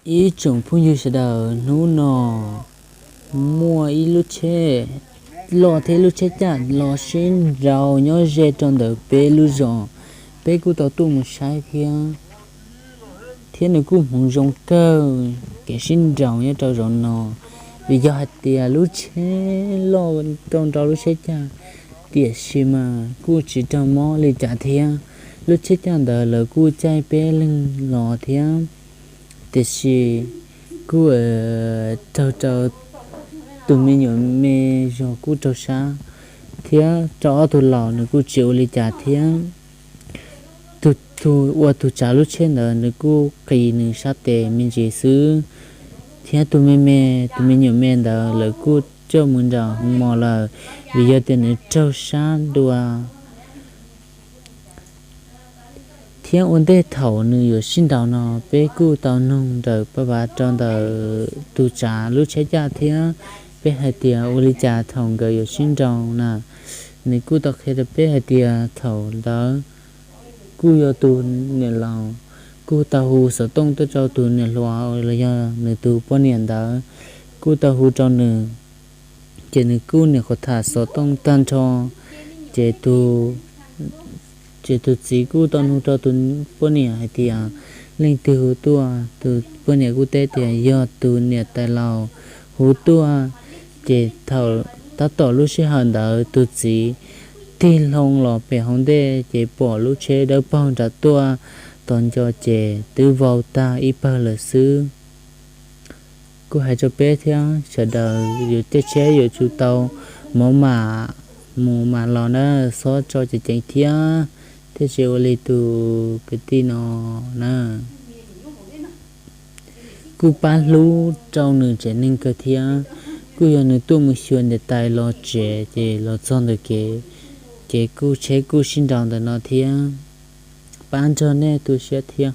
Ib tsoom phooj ywg sawv daws, hnub no muaj ib lub tsheb loj thiab lub tsheb caj los sib nraus nyob ze rau ntawm peb lub zos. Peb kuj tau tuaj mus saib thiab, thiab nws kuj hmoov zoo kawg kev sib nraus nyob rau zaum no, vim yog hais tias lub tsheb loj rau nraus lub tsheb caj, tiam sis mas kuj tsis raug mob li cas thiab. Lub tsheb caj ntawd lawv kuj caij peb leeg los thiab, tiam sis kuj raug rau tus me nyuam me zog kuj raug sab, thiab rau ob tug laus nws kuj tsis ua li cas thiab. Tus ua tus tsav lub tsheb ntawd nws kuj qis nws sab tes me ntsis xwb, thiab tus me me, tus me nyuam me ntawd lawv kuj coj mus nram hoo mos lawm, vim yog tias nws raug sab dua. Thiab ua ntej thaum nws yuav sib nraus no, peb kuj tau nug nrawm paj vav rau ntawm tus tsav lub tsheb caj thiab, peb hais tias ua li cas thaum nkawd yuav sib nraus na. Nws kuj tau qhia rau peb hais tias thaum ntawd kuj yog tus niam laus kuj tau hu xov tooj tuaj rau tus niam hluas los yog nws tus poj niam ntawd, kuj tau hu rau nws, ces nws kuj nyuam qhuav tham xov tooj tag nrho, ces tus ces tus txiv kuj tau nug rau tus poj niam hais tias leej twg hu tuaj. Tus poj niam kuj teb tias yog tus niam tais laus hu tuaj. Ces thaum tab tom lub sij hawm ntawd tus txiv tig hlo los pem hauv ntej ces pom lub tsheb dawb paug nram tuaj, tos nco ces twb vau tag ib pawg lawm xwb. Kuj hais rau peb thiab sawv daws, yus caij tsheb yuav tsum tau mov mam mus mam los na, txhob tso ceev ceev thiab, thiab tsis ua li tus kwv tij no na. Kuj pab hlub rau nws tsev neeg kawg thiab. Kuj yog nws tuaj mus xyuas niam tais los tsev ces los txog ntawm kev, ces kuj tsheb kuj sib nraus ntawm no thiab. Pab nrog nej tu siab thiab.